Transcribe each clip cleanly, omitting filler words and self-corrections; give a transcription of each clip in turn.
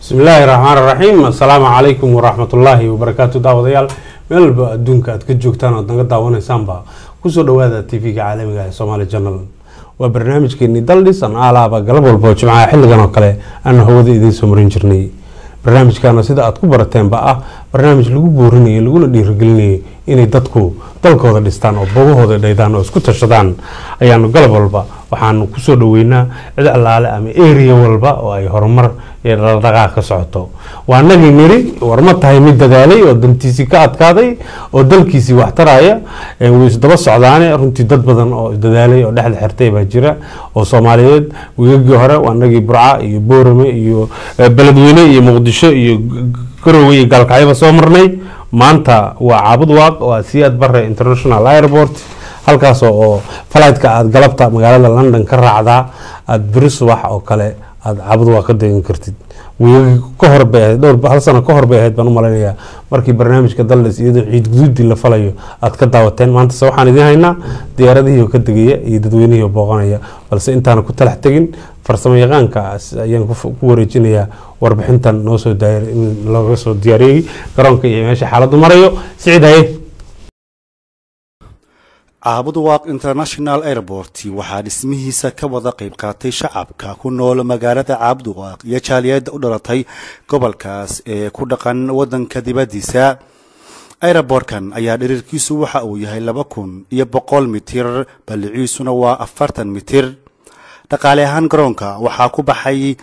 Bismillaahi raxmaan raxiim. Assalaamu calaykum waraxmatullaahi wabarakaatu. Daawadayaal, meel walba adduunka aad ka joogtaan ood naga daawanaysaanba, kusoo dhawaada TV-ga caalamiga ee Somaali Channel. Waa barnaamijkeeni Daldhis an aalaaba galab walba oo Jimcaha xilligan oo kale aanu hawada idiin soo marin jirnay. Barnaamijkana, sida aad ku barateenba, ah barnaamij lagu boorinayo laguna dhiirigelinayo inay dadku dalkooda dhistaan oo bogahooda dhaydaan oo isku tashadaan, ayaanu galab walba waxaanu kusoo dhaweynaa cid allaale ama area walba oo ay horumar iyo dhaqdhaqaaq ka socoto. Waa nagii niri, war ma tahay mid dadaalay oo dantiisii ka adkaaday oo dalkiisii wax taraya? Way isdaba socdaane. Runtii dad badan oo dadaalay oo dhexda xirtay baa jira oo Soomaaliyeed. Wiigagii hore waa nagii Burca iyo Boorame iyo Beledweyne iyo Muqdisho iyo Garowe iyo Gaalkacyaba soo marnay. Maanta waa Caabud Waaq oo Siyaad Bare International Airport, halkaas oo flight-ka aada galabta magaalada London ka raacdaa aada beri subax oo kale aada Caabud Waaq ka degan kartid. Wiigagi ka hor bay ahayd, dhowr hal sano ka hor bay ahayd baan u malaynayaa, markii barnaamijka Daldhis iyadoo ciid guduudii la falayo aad ka daawateen. Maantase waxaan idiin haynaa diyaaradihii oo ka degaya iyo dadweynihii oo booqanaya. Balse intaana ku talax tegin, farsamo yaqaanka ayaan ku wareejinayaa warbixintan noo soo daayir in looga soo diyaariyey garoonka iyo meesha xaaladdu marayo. Siciid, haye. Caabudwaaq International Airport waxaa dhismihiisa ka wada qayb qaatay shacabka ku nool magaalada Caabudwaaq iyo jaaliyadda u dhalatay gobolkaas ee ku dhaqan waddanka dibaddiisa. Airport-kan ayaa dhererkiisu waxa uu yahay 2100 mitir, balliciisuna waa 40 mitir. Dhaqaale ahaan garoonka waxaa ku baxay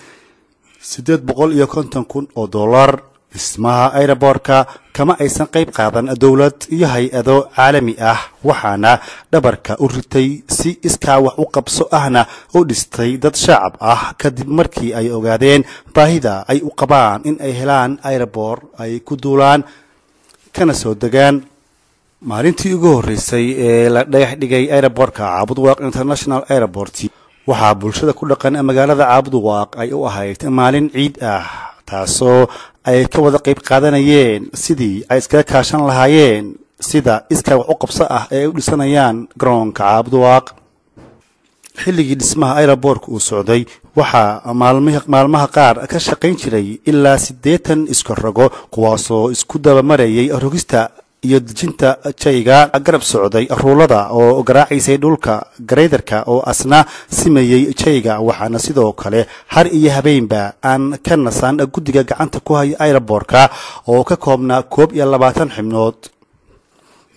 850,000 oo dollar. Dhismaha airport-ka kama aysan qayb qaadan dowlad iyo hay-ado caalami ah, waxaana dhabarka u ritay si iskaa wax u qabso ahna u dhistay dad shacab ah, kadib markii ay ogaadeen baahida ay u qabaan in ay helaan airport ay ku duulaan kana soo degaan. Maalintii ugu horreysay ee la dhagax dhigay airport-ka Caabudwaaq International Airport waxaa bulshada ku dhaqan magaalada Caabudwaaq ay u ahayd maalin ciid ah, taasoo ay ka wada qayb qaadanayeen sidii ay iskaga kaashan lahaayeen sida iskaa wax u qabso ah ee ay u dhisanayaan garoonka Caabudwaaq. Xilligii dhismaha airport-ka uu socday waxaa maalmaha qaar ka shaqayn jiray ilaa 80 iska rogo, kuwaasoo isku dabamarayay rogista iyo dejinta jayga, garab socday ruulada oo garaacaysay dhulka, garaydarka oo asna simayey jayga. Waxaana sidoo kale har iyo habeenba aan ka nasan guddiga gacanta ku haya airport-ka oo ka koobnaa 21 xibnood.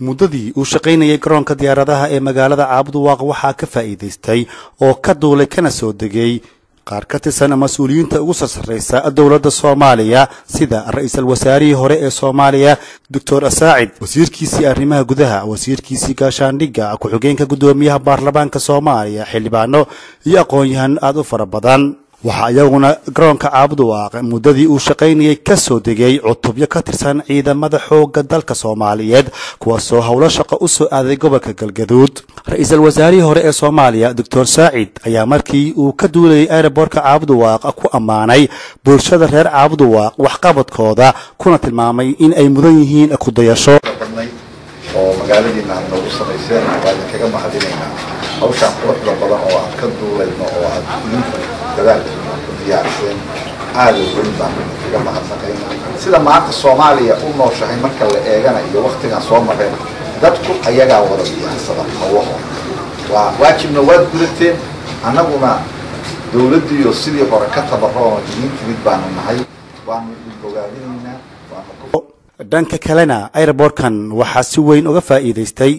Muddadii uu shaqaynayay garoonka diyaaradaha ee magaalada Caabudwaaq waxaa ka faa'iidaystay oo ka duulay kana soo degay qaar ka tirsan mas-uuliyiinta ugu sarsarreysa dowladda Soomaaliya, sida ra-iisul wasaarihii hore ee Soomaaliya Doctor Saacid, wasiirkiisii arrimaha gudaha, wasiirkiisii gaashaandhigga, ku-xigeenka guddoomiyaha baarlamaanka Soomaaliya, xildhibaano iyo aqoon-yahano aada u fara badan. Waxaa iyaguna garoonka Caabudwaaq muddadii uu shaqaynayay ka soo degay cutubyo ka tirsan ciidamada xoogga dalka Soomaaliyeed, kuwaasoo howlo shaqo u soo aaday gobolka Galgaduud. Ra-iisul wasaarihii hore ee Soomaaliya Doctor Saacid ayaa markii uu ka duulayay airport-ka Caabudwaaq ku ammaanay bulshada reer Caabudwaaq waxqabadkooda, kuna tilmaamay in ay mudan yihiin ku dayasho. Oo magaaladiina aad noogu samayseen, waa idinkaga mahadinaynaa hawshaan quruxda badan oo aad ka duulayno oo aad idinku dadaalkiina ku diyaariseen. Aada weyn baan idinkaga mahadnaqaynaa. Sida maanta Soomaaliya u nooshahay marka la eegana iyo waktigaan soo marrayna, dadku ayagaa wada diyaarsada hawlahooda. Waa waajibna waad gudateen, annaguna dawladdiiyo sidii hore ka tabarroon idiin timid baanu nahay, waanu idin bogaadinaynaa, waanu ku Dhanka kalena airport-kan waxaa si weyn uga faa'iidaystay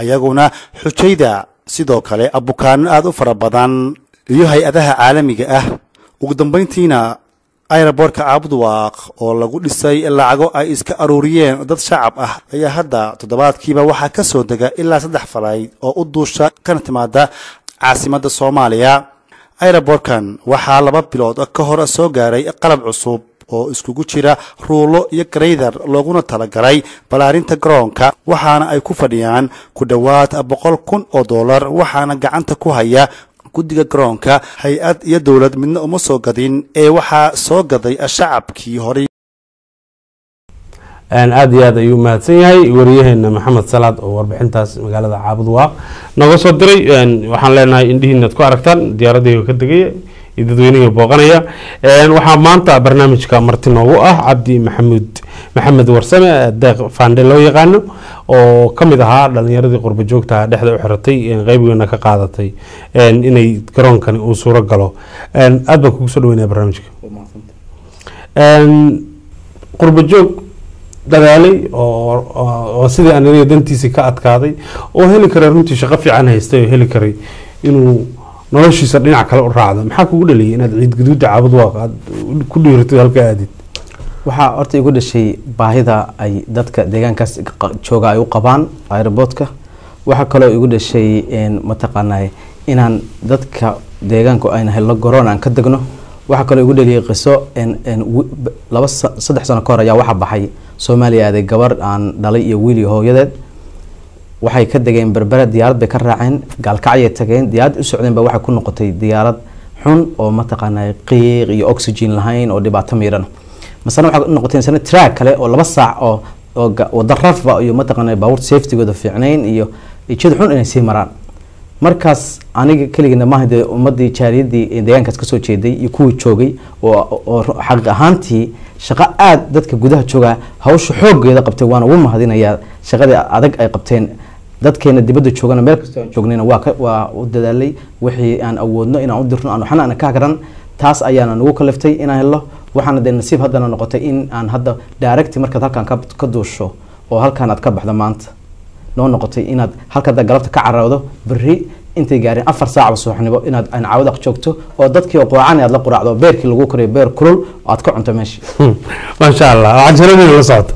ayaguna xujayda, sidoo kale bukaano aada u fara badan iyo hay-adaha caalamiga ah. Ugu dambayntiina airport-ka Caabudwaaq oo lagu dhisay lacago ay iska aruuriyeen dad shacab ah ayaa hadda toddobaadkiiba waxaa ka soo dega ilaa saddex flight oo u duusha kana timaada caasimadda Soomaaliya. Airport-kan waxaa 2 bilood ka hor soo gaaray qalab cusub oo iskugu jira ruulo iyo grader looguna talagalay balaarinta garoonka, waxaana ay ku fadhiyaan ku dhowaad 100,000 oo dollar, waxaana gacanta ku haya guddiga garoonka. Hay-ad iyo dowlad midna uma soo gadin ee waxaa soo gaday shacabkii horay. Aada iyo aad ayuu mahadsan yahay wariyaheena Maxamed Salaad oo warbixintaas magaalada Caabud Waaq nooga soo diray. Waxaan leenahay indhihiinaad ku aragtaan diyaaradihii ka degaya iyo dadweynihii booqanaya. Waxaa maanta barnaamijka marti noogu ah Cabdi Maxamuud Maxamed Warsame, Deeq Fande loo yaqaano, oo ka mid ahaa dhalinyaradii qurba joogta dhexda u xiratay, qeyb weyna ka qaadatay inay garoonkani uu suuro galo. Aad baan kugu soo dhaweynaya barnaamijka. Qurba joog dadaalay oo sidii aan aniga dantiisii ka adkaaday oo heli karay, runtii shaqo fiican haystay oo heli karay inuu noloshiisa dhinac kale u raacdo, maxaa kugu dhaliyay inaad Ciid Guduuda Caabud Waaq aad ku dhiiratid, halka aadid? Waxaa horta igu dhashay baahida ay dadka deegaankaas jooga ay u qabaan airportka. Waxaa kaloo igu dhashay mataqaanaa inaan dadka deegaanku ayna helno garoon aan ka degno. Waxaa kaloo igu dhaliyay qiso 2, 3 sano ka hor ayaa waxaa baxay Soomaaliya aaday gabar aan dhalay iyo wiil iyo hooyadeed. Waxay ka degeen Berbera, diyaarad bay ka raaceen, Gaalkacyay tageen. Diyaarad u socdeen ba waxay ku noqotay diyaarad xun oo mataqaanaa qiiq iyo oxygen lahayn oo dhibaato miidhan. Masana waxay noqotay sana track kale oo 2 saac oo wada rafba iyo mataqaanaa baabuurta safetygooda fiicnayn iyo jid xun inay sii maraan. Markaas aniga keligana maaha, dee ummadii jaaliyadii deegaankaas kasoo jeeday iyo kuwii joogay oo xaqiiq ahaantii shaqo aada dadka gudaha jooga hawsha xooggeeda qabtay, waan ugu mahadinayaa shaqadii adag ay qabteen. Dadkeena dibadda joogana, meel kastoo aan joognayna, waa u dadaalay wixii aan awoodno inaan u dirno, aan waxna aan ka garan. Taas ayaana nagu kaliftay inaan helno. Waxaana dee nasiib haddana noqotay in aan hadda direct markaad halkaan ka duusho oo halkaan aad ka baxdo maanta noo noqotay inaad halka galabta ka carowdo, berri intay gaareen 4 saacba subaxnimo inaad aan Cawdaq joogto oo dadkii oo quraacana aad la quraacdo, beerkii lagu kariyo, beer kulul oo aad ka cunto meeshii. Maasha Allah, canjeeladina la socoto,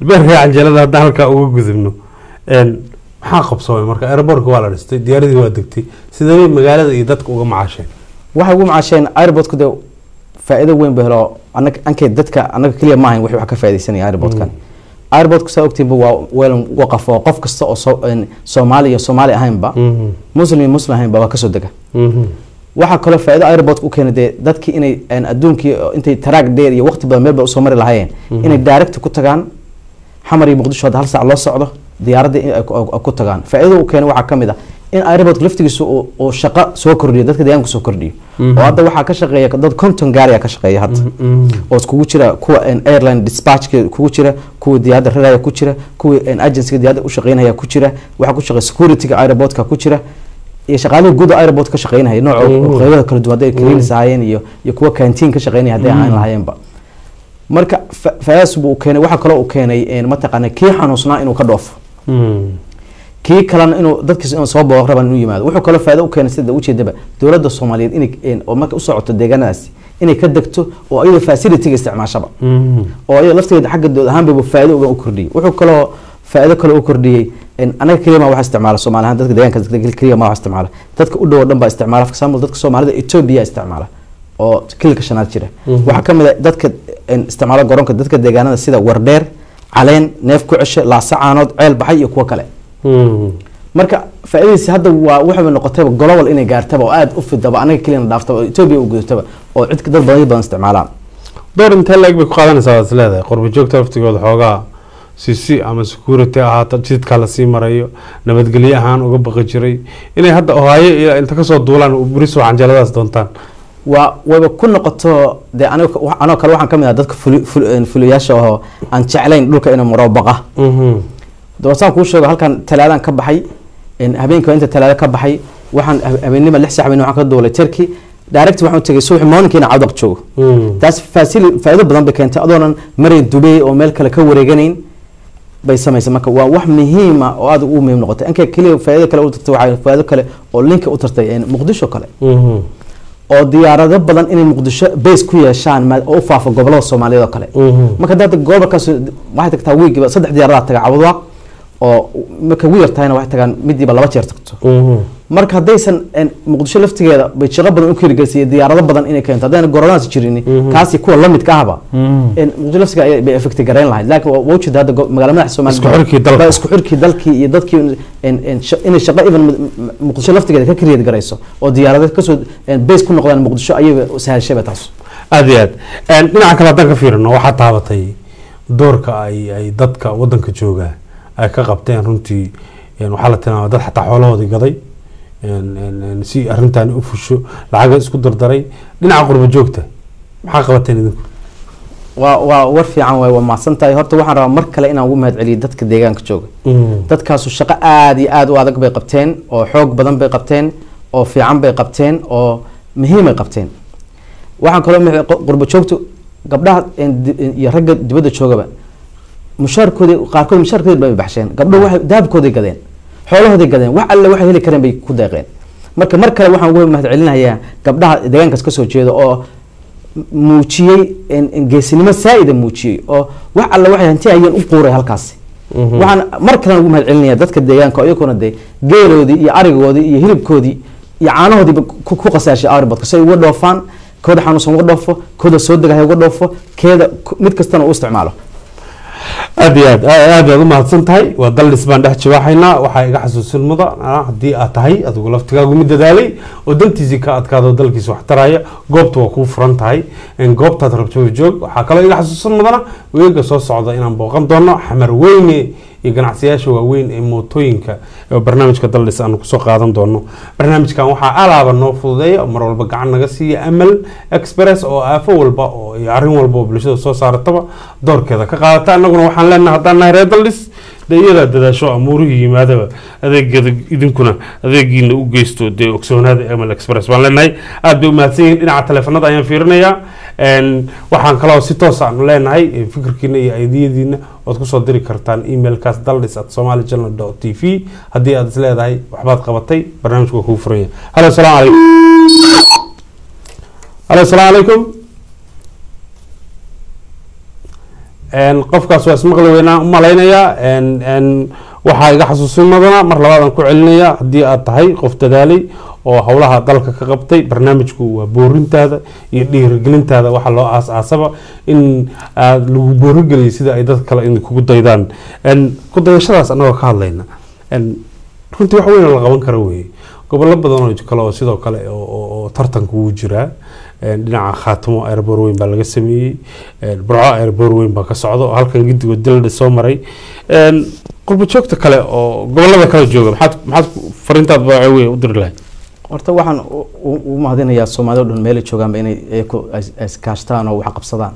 beerka canjeelada. Haddaan halkaa uga gudubno, maxaa qabsoomay marka airportka waa la dhistay, diyaaradii waa degtay? Sidee magaalada iyo dadka uga macaasheen? Waxay ugu macaasheen airportku dee faa'iido weyn ba helo. Annaga ankay dadka annaga keliya maahayn wixii wax ka faa'iidaysanaya airportkan. Airportku saa ogtiinba waa weelan waqaf oo qof kasta oo Soomaali iyo Soomaali ahaynba, Muslim iyo Muslim ahaynba waa kasoo dega. Waxaa kaloo faa'iido airportka u keenay dee dadkii inay adduunkii intay taraag dheer iyo waqti badan meel ba usoo mari lahaayeen inay direct ku tagaan Xamar iyo Muqdisho. Hadda 1 saac loo socdo diyaaradda in ay ku tagaan. Faa'iidada uu keenay waxaa ka mid ah in airportka laftigiisu uu shaqo soo kordhiyo, dadka deegaanka soo kordhiyo, oo hadda waxaa ka shaqeeya dad 50 gaariya ka shaqeeya hadda, oo iskugu jira kuwa airline dispatchka kugu jira, kuwa diyaaradda raraya ku jira, kuwa agencyga diyaaradda u shaqeynaya ku jira, waxaa ku shaqeeya securityga airportka ku jira iyo shaqaalihii guud oo airport ka shaqeynaya nooca qeybaha kala duwan, hadday cleaners ahaayeen iyo kuwa canteen ka shaqeynaya hadday ahaan lahayeenba. Marka faa'iidadaas buu keenay. Waxaa kaloo uu keenay mataqaana kii xanuusnaa inuu ka dhoofo, kii kalena inuu dadkiisa inuu soo booq rabaan inuu yimaado. Wuxuu kaloo faa'iido u keenay, sida ujeedaba, dowladda Soomaaliyeed inay oo marka u socoto deegaanadaasi inay ka degto oo iyadoo facility-ga isticmaashaba, oo iyadoo laftigeeda xagga dowlad ahaanba faa'iido uga u kordhiyey. Wuxuu kaloo faa'iido kale u kordhiyey anaga keliya ma wax isticmaala Soomaali ahaan, dadka deegaanka keliya ma wax isticmaala, dadka u dhow oo dhan baa isticmaala. For example, dadka Soomaalida Ethiopia isticmaala oo kililka shanaad jira. Waxaa ka mid ah dadka isticmaala garoonka dadka deegaanada sida Wardheer, Caleen, Neef ku Ceshe, Laasacaanood, Ceel Baxay iyo kuwo kale. Marka faa'iidadiisi hadda waa waxay noqotayba global inay gaartaba oo aada u fidaba, anaga keliyana dhaaftaba oo Ethiopia u gudubtaba oo cid dad badan badan isticmaalaan. Door intee leeg bay ku qaadanaysaa waad is leedahay qurba joogta laftigooda xoogaa sisi ama security ahaata, jidka lasii marayo nabadgelyo ahaan uga baqi jiray, inay hadda Ohio iyo inta kasoo duulaan beriso canjaladaas doontaan? Waa wayba ku noqoto dee. Aniga anoo kale waxaan ka mid ah dadka fuliyaasha oo aan jeclayn dhulka inuu maro baqa. Doortaan kuu sheego, halkan Talaadaan ka baxay, habeenkii waa inta Talaado ka baxay, waxaan habeennima 6 saac habeen waxaan ka duulay Turkey, direct waxaan u tegay subaxi morningkiina Cawdaq joogo. Taas faa'iido badan bay keentay, adoonan marayn Dubay oo meel kale ka wareeganayn bay samaysay. Marka waa wax muhiima oo aada ugu muhiim noqotay. Anka keliya faa'iido kale u tartay, waxaa faa'iido kale oo linka u tartay Muqdisho kale oo diyaarado badan inay Muqdisho base ku yeeshaan oo u faafo gobolada Soomaaliyeed oo kale. Marka hadda gobolkaas waxay tagtaa wiigiiba saddex diyaaradaha taga Cabudwaaq, oo markay ugu yar tahayna waxay tagaan midiiba laba jeer tagto. Marka haddaysan Muqdisho laftigeeda bay shaqo badan u kirigelisay diyaarado badan inay keento. Haddayna goradaas jirin kaasi kuwa la midka ahba, Muqdisho laftiga bay effect gareyn lahayd. Laakiin waa ujeeda hadda magaalada madaxa Soomaaliya Isku xirkii dalka. Baa isku xirkii dalkii iyo dadkii inay shaqo even Muqdisho laftigeeda ka create garayso oo diyaarado kasoo base ku noqdaan Muqdisho ayay sahashayba taas. Aada iyo aad. Dhinaca kale haddaan ka fiirino, waxaa taabatay doorka ay dadka wadanka jooga ay ka qabteen. Runtii waxaa la tilmaamay dad xataa xoolahoodii gaday. Si arrintan u fusho lacaga isku dardaray. Dhinaca qurba joogta maxaa qabateen idinku? Waa war fiican waay, waa mahadsan tahay. Horta waxaan rabaa mar kale inaan ugu mahad celiyo dadka deegaanka jooga. Dadkaasu shaqo aada iyo aada u adag bay qabteen, oo xoog badan bay qabteen, oo fiican bay qabteen, oo muhiimay qabteen. Waxaan kaloo qurba joogtu gabdhaha iyo ragga dibadda joogaba mushaarkoodii, qaarkood mushaarkoodii bay baxsheen, gabdho waxay dahabkooday gadeen, xoolahooday gadeen, wax alle waxay heli kareen bay ku deeqeen. Marka mar kale waxaan ugu mahad celinayaa gabdhaha deegaankaas kasoo jeeda oo muujiyey geesinimo saa-ida muujiyey, oo wax alle waxay hanti hayeen u quuray halkaasi. Waxaan mar kalena ugu mahad celinaya dadka deegaanka oo iyakuna dee geeloodii iyo arigoodii iyo hilibkoodii iyo caanahoodiiba ku qasaashay airportka si ay uga dhoofaan, kooda xanuunsan uga dhoofo, kooda soo degahay uga dhoofo, keeda mid kastana uu isticmaalo. Aad iyo aad aad baad u mahadsan tahay. Waa Daldhis baan dhex jibaaxaynaa. Waxaa iga xasuusin mudan, haddii aad tahay adigu laftigaagu mid dadaalay oo dantiisii ka adkaado, dalkiisa wax taraya, goobta waa kuu furan tahay, goobtaad rabto joog. Waxaa kaloo iga xasuusin mudana weega soo socda inaan booqan doono Xamar Weyne iyo ganacsiyaasha waaweyn ee mootooyinka oo barnaamijka Daldhis aanu kusoo qaadan doono. Barnaamijkan waxaa alaaba noo fududeeya oo mar walba gacan naga siiya Amal Express, oo aafo walba oo iyo arrin walba oo bulshada soo saarataba doorkeeda ka qaadata. Annaguna waxaan leenahay, haddaan nahay reer Daldhis, dee iyadaa dadaasho amuurihii yimaadaba adeegeeda, idinkuna adeegiina u geysto. Dee ogsoonaada Amal Express baan leenahay, aad bay u mahadsan yihiin. Dhinaca taleefanada ayaan fiirinayaa. Waxaan kaloo si toos aanu leenahay fikirkiina iyo aydiyadiina waad kusoo diri kartaan emailkaas daldhis@somalichannel.tv. Haddii aad is leedahay waxbaad qabatay, barnaamijku waa kuu furan yahay. Halo, asalaamu calaykum. Halo, asalaamu calaykum. Qofkaas waa ismaqli weynaa u malaynayaa. Waxaa iga xasuusin madana, mar labaad aan ku celinayaa, haddii aad tahay qof dadaalay oo howlaha dalka ka qabtay, barnaamijku waa boorintaada iyo dhiirigelintaada. Waxaa loo aas-aasaba in aad lagu boorigeliyo sida ay dad kale in kugu daydaan. Ku dayashadaas annagoo ka hadlayna, runtii wax weyn oo la qaban karo weeye. Gobollo badan oo kale oo sidoo kale oo tartanku wuu jiraa. Dhinaca Khaatimo airport weyn baa laga sameeyey, Burco airport weyn baa ka socda, oo halkan gidigo Daldha soo maray. Qurba joogta kale oo gobolada kale jooga, maxaad fariintaad baa wey u diri lahayd? Horta waxaan u mahadinayaa Soomaalida o dhan meelay joogaanba inay iyaku iskaashtaan oo wax qabsadaan.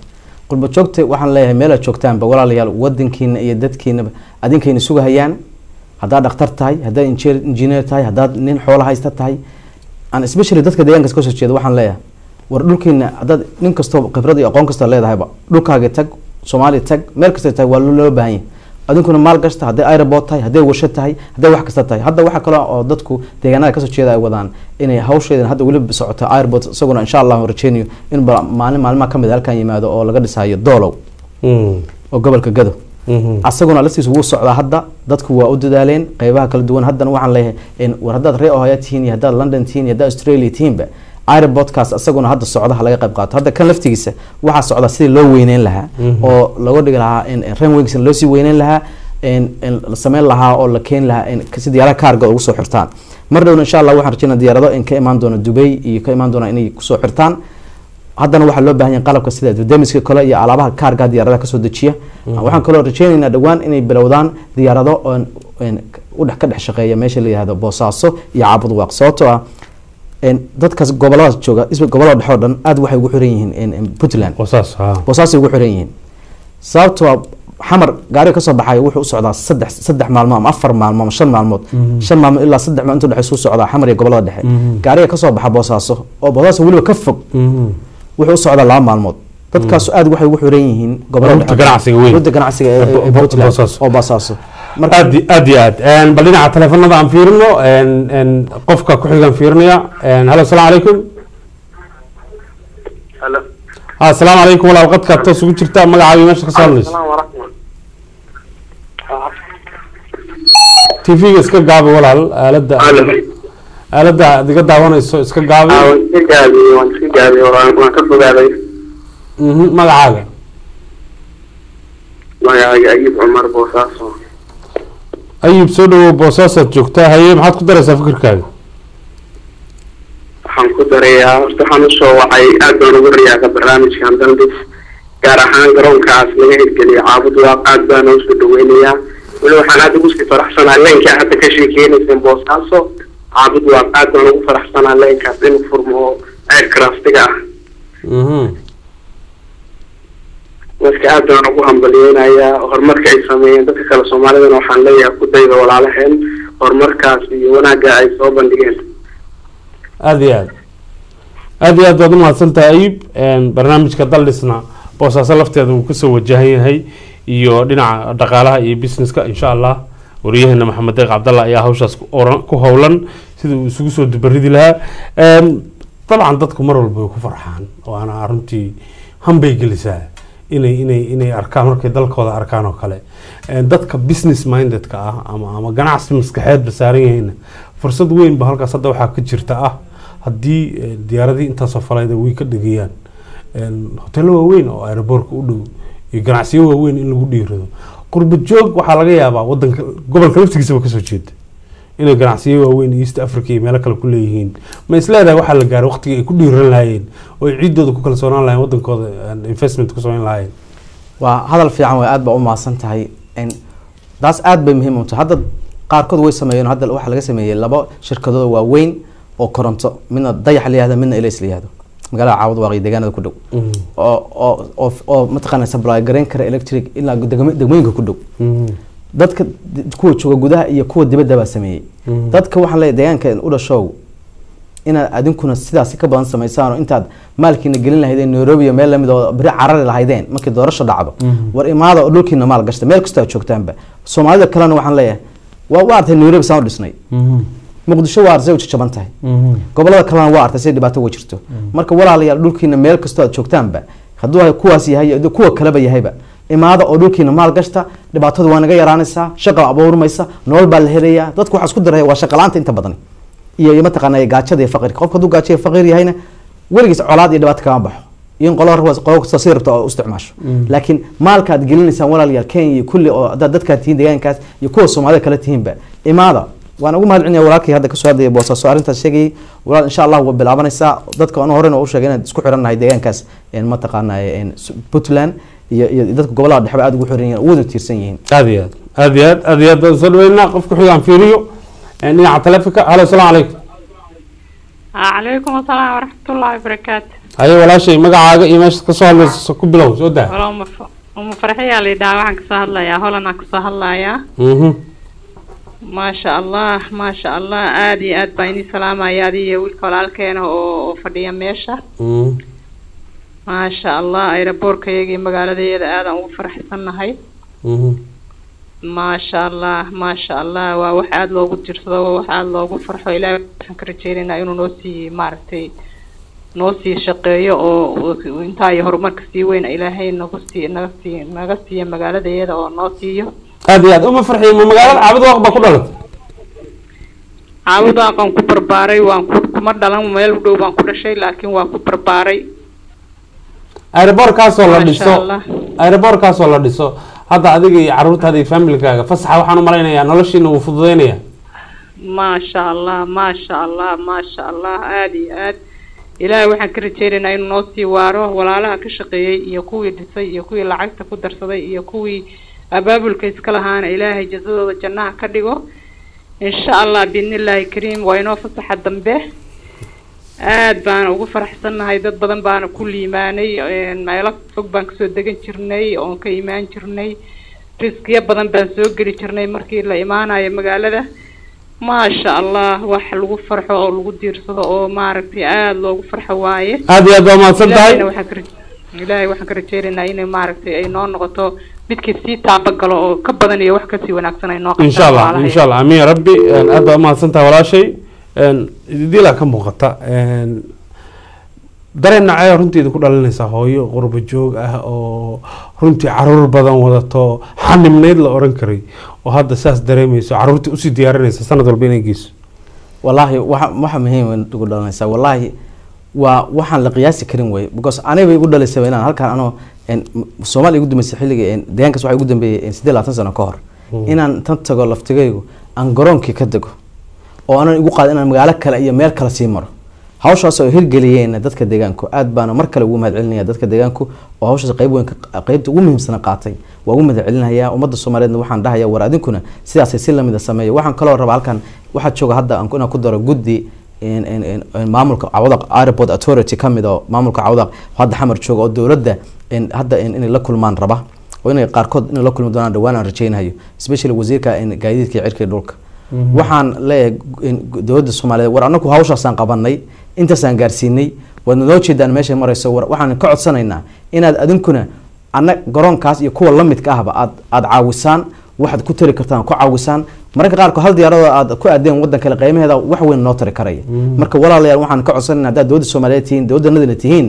Qurba joogta waxaan leeyahay, meel aad joogtaanba walaalayaal, wadankiina iyo dadkiinaba adinkayna sugahayaan. Haddaad dhakhtar tahay, haddaad engineer tahay, haddaad nin xoolo haysta tahay, and especially dadka deegaankaas kasoo jeeda, waxaan leeyahay war dhulkiina haddaad nin kastoo khibrad iyo aqoon kastoo leedahayba, dhulkaaga tag, Soomaaliya tag, meel kasta tag, waa loo baahan yahay. Adinkuna maal gashta, hadday airport tahay, hadday warshad tahay, hadday wax kasta tahay. Hadda waxaa kale oo dadku deegaanada kasoo jeeda ay wadaan inay hawsheedan hadda weli socoto airport, isaguna insha Allahu rajeynayo in ba maalin maalmaha kamid a halkan yimaado, oo laga dhisayo Doolow oo gobolka Gado. Asaguna laftiisa wuu socdaa hadda, dadku waa u dadaaleen qeybaha kala duwan. Haddana waxaan leeyahay war haddaad reer Ohio tihiin iyo haddaad London tihiin iyo haddaad Australia tihiinba, airportkaas isaguna hadda socda ha laga qayb qaato. Hadda kan laftigiisa waxaa socda sidii loo weyneyn lahaa oo looga dhigi lahaa runwaygiisa loo sii weyneyn lahaa, in la sameyn lahaa oo la keeni lahaa in si diyaaradaha cargo ugu soo xirtaan. Mar dhowna insha Allah waxaan rajeynaa diyaarado in ka imaan doona Dubai iyo ka imaan doona inay kusoo xirtaan. Haddana waxaa loo baahan yahay qalabka sida demiska kale iyo alaabaha cargoga diyaaradaha kasoo dejiya. Waxaan kaloo rajeynaynaa dhowaan inay bilowdaan diyaarado oon udhex ka dhex shaqeeya meesha la yihahdo Boosaaso iyo Caabudwaaq, sababtoo ah dadkaas goboladaas jooga, gobolada dhexe oo dhan aad waxay ugu xiran yihiin Puntland. Boosaaso, ha. Boosaasay ugu xiran yihiin, sababtoo ah Xamar gaariga kasoo baxay wuxuu u socdaa saddex maalmo ama 4 maalmo ama 5 maalmood, 5 maalmood ilaa 3 maalmood inta udhexeysa u socdaa Xamar iyo gobolada dhexe. Gaariga kasoo baxa Boosaaso, oo Boosaaso weliba ka fog, wuxuu u socdaa 2 maalmood. Dadkaasu aad waxay ugu xiran yihiin gobolada Rugta dhexe. ganacsiga weyn. Rugta ganacsiga ee Puntland. Boosaaso. Oo Boosaaso. Marka Aad iyo aad. Bal dhinaca taleefanada aan fiirino. Qofka ku xigaan fiirinaya. Halo, asalaamu calaykum. Halo. Ha, asalaamu calaykum walaal, qadkaad toos ugu jirtaa, magacaaga iyo meesha ka soo hadlayso? Salaam waraxmat. TV-ga iska gaabi walaal, aaladda Halo. aaladda aad iga daawanayso iska gaabi. Waan iska gaabiyey, waan iska gaabiyey, waan ka fogaaday. Magacaaga? Magacayga Ayub Cumar, Boosaaso. Ayub, soo dhawow, Boosaasaad joogtaa. Haye, maxaad ku daraysaa fikirkaaga? Waxaan ku darayaa, horta waxaan usoo wacay, aad baan ugu riyaaqay barnaamijkan Daldhis, gaar ahaan garoonkaas laga hirgeliyay Caabudwaaq, aad baan usoo dhaweynayaa. Weli waxaan aad ugu sii faraxsanahay leenkii hadda ka sheekeynayseen Boosaaso. Caabud Waa aad baan ugu faraxsanaa line-kaas inuu furmo oo aircraftiga ah. Marka aad baan ugu hambaliyeynayaa horumarka ay sameeyeen. Dadka kale Soomaalidana waxaan leeyahay ku dayda walaalaheen horumarkaas iyo wanaagga ay soo bandhigeen. Aada iyo aad, aada iyo aad baad umahadsan tahay, Ayib. Barnaamijka Daldhisna Boosaaso lafteeda wuu kasoo wajahan yahay iyo dhinaca dhaqaalaha iyo businesska. Insha Allah wariyaheena Maxamed Deeq Cabdalla ayaa hawshaas ku howlan sidii uu isugu soo dubaridi lahaa. Dabcan dadku mar walba way ku farxaan, waana runtii hambay gelisaa inay arkaan markay dalkooda arkaan oo kale. Dadka business mindedka ah ama ganacsi maskaxeedba saaran yahayna fursad weyn ba halkaas hadda waxaa ka jirta ah haddii diyaaradii intaasoo falayda way ka dhegayaan, hoteelo waaweyn oo aeroboortka u dhow iyo ganacsiyo waaweyn in lagu dhiirado. Qurba joog waxaa laga yaabaa wadanka gobolka laftigiisaba kasoo jeeda inay ganacsiyo waaweyn East Africa iyo meelo kale ku leeyihiin. Ma is leedahay waxaa la gaaray waqtigii ay ku dhiiran lahaayeen oo ay ciidooda ku kalsoonaan lahayen, wadankooda investment ku samayn lahaayeen? Waa hadal fiican way, aad baa u mahadsan tahay. Taas aad bay muhiim u tahay. Hadda qaarkood way sameeyeen. Hadda waxaa laga sameeyey laba shirkadood waaweyn oo koronto, midna Dayax la yihahdo, midna Elays la yihahdo, magaalada Caawad Waaqi deegaanada ku dhow oo mataqaana supply gareyn kara electric ilaa degmooyinka ku dhow. Dadka kuwa jooga gudaha iyo kuwa dibadda baa sameeyey. Dadka waxaan leeyahay deegaanka u dhashow inaad adinkuna sidaasi ka badan samaysaan oo intaad maalkiina gelin lahaydeen Nairobi iyo meel lamid oo beri carari lahaydeen markii doorasho dhacdo, war imaada oo dhulkiina maal gashta meel kastoo aad joogtaanba. Soomaalida kalena waxaan leeyahay waa artay Nairobi saan u dhisnay, Muqdisho waa artay u jajaban tahay, gobolada kalena waa artay si dhibaato uga jirto. Marka walaalayaal, dhulkiina meel kastoo aad joogtaanba, hadduu kuwaas yahay iyo kuwa kaleba yahayba, imaada oo dhulkiina maal gashta. Dhibaatadu waa naga yaraanaysaa, shaqa abuurmaysa, nolol baa la helayaa. Dadku waxaa isku daraya waa shaqa la'aanta inta badan iyo mataqaanaa gaajada iyo faqirka. Qofka hadduu gaajo iyo faqiir yahayna weligiis colaad iyo dhibaato kama baxo iyo in qolo qolo kasta si rabto oo u isticmaasho. Laakiin maalka aad gelinaysaan walaalayaal Kenya iyo kulli oo haddaad dadkaa tihiin deegaankaas iyo kuwa Soomaalida kale tihiinba, imaada. Waan ugu mahad celinaya walaalkii hadda kasoo hadlaya Boosaaso arrintaas sheegayay. Walaal, insha Allah waa bilaabanaysaa. Dadka anu horena u sheegay inaan isku xirannahay deegaankaas mataqaanaa Puntland iyo dadka gobolada dhexba aada ugu xiran yihiin, ugu wada tiirsan yihiin. Aada iyo aad, aada iyo aad, aada iyo aad baan soo dhaweynaa. Qofka xigaan fiiriyo dhinaca taleefonka. Halo, asalaamu calaykum. Calaykum asalaam waraxmatullaahi wabarakaatu. Haye walaashay, magacaaga iyo meesha kasoo hadlayso ku bilow, soo daa. Wala Uma Farxiyaa la yidhaha, waxaan kasoo hadlayaa Holland aan kasoo hadlayaa. Maasha Allah, maasha Allah, aada iyo aad baan idin salaamaya adiga iyo wiilka walaalkeena oo fadhiya meesha. Maasha Allah, aeroboorkayaga iyo magaaladayada aadaan ugu faraxsannahay. Maasha Allah, maasha Allah, waa wax aada loogu diirsado, waa wax aada loogu farxo. Ilaahay waxaan ka rajeynaynaa inuu noo sii maaragtay noo sii shaqeeyo oo intaa iyo horumarka sii weyn Ilaahay nagu sii naga siiyo magaaladayada oo noo siiyo. Aada iyo aad, Uma Farxiyo, ma magaalada Caabud Waaq baa ku dhalatay? Caabudaaqan ku barbaaray, waan ku kuma dhalan, meel u dhow baan ku dhashay, laakiin waa ku barbaaray. Aeroboorkaasoo la Maasha dhiso Allah. Aeroboorkaasoo la dhiso hadda adiga iyo caruurtaada iyo familkaaga fasaxa waxaan u malaynayaa noloshiina wuu fududeynaya. Maasha Allah, maasha Allah, maasha Allah, aada iyo aad. Ilaahay waxaan ka rajeynaynaa inuu noo sii waaro. Walaalaha ka shaqeeyey iyo kuwii dhisay iyo kuwii lacagta ku darsaday iyo kuwii abaabulka iska lahaana Ilaahay jazadooda jannaha ka dhigo, insha Allah biidnillaahi kariim. Waa inoo fasaxa dambe. Aad baan ugu faraxsannahay, dad badan baana ku liimaanay. Meelo fog baan kasoo degan jirnay oon ka imaan jirnay, riskiyo badan baan soo geli jirnay markii la imaanayo magaalada. Maasha Allah, wax lagu farxo oo lagu diirsado oo maaragtay aada loogu farxo waaye. Aada iyo aad baa mahadsan tahay. Ilaahay waxaan ka rajeynaynaa inay maaragtay ay noo noqoto midkii sii taabagalo oo ka badan iyo wax kasii wanaagsan ay noo qabtaan Insha Allah. walaalahay. Insha Allah, amiin ya rabbi. Aad baa umahadsan tahay walaashay. Dilaa ka muuqata dareen nacay runtii idinku dhalinaysaa hooyo qurbo joog ah oo runtii caruur badan wadato, xanibnayd la oran karay, oo hadda saas dareemayso, caruurtii usii diyaarinaysa sanad walba inay geyso. Wallaahi waxa muhiim igu dhalanaysaa, wallaahi waa waxaan la qiyaasi karin wey, because aniga igu dhalisay inaan halkaan anoo Soomaaliya igu dambeysay xilliga deegaankaas waxaa igu dambeeyey 28 sano ka hor, inaan tan tago laftigaygu aan garoonkii ka dego oo aanan igu qaadin inaan magaalo kale iyo meel kale sii maro. Hawshaas oo hirgeliyeen dadka deegaanku, aad baana mar kale ugu mahad celinaya dadka deegaanku oo hawshaas qayb weyn qaybta ugu muhiimsana qaatay. Waa ugu mahad celinaya ummadda Soomaaliyeedna. Waxaan dhahayaa war adinkuna sidaasay si lamida sameeya. Waxaan kaloo rabaa halkan Waxaa jooga hadda aan inaan ku daro guddi maamulka Cawdaq Airport Authority ka mid oo maamulka Cawdaq hadda Xamar jooga oo dowladda hadda inay la kulmaan raba, oo inay qaarkood inay la kulmi doonaan dhawaan aan rajeynayo, especially wasiirka gaadiidka iyo cirka iyo dhulka. Waxaan leeyahay dowladda Soomaaliyeed, war anagu hawshaasaan qabanay, intaasaan gaarsiinay, waadna noo jeedaan meeshay marayso. War waxaan ka codsanaynaa inaad adinkuna anna garoonkaas iyo kuwa lamidka ahba aad caawisaan, waxaad ku tari kartaan ku caawisaan. Mararka qaarkood hal diyaaradoo aad ku aadeen wadan kale qiimaheeda wax weyn noo tari karaya. Marka walaalayaal, waxaan ka codsanayna haddaad dowladda Soomaaliyeed tihiin, dowladdanadina tihiin,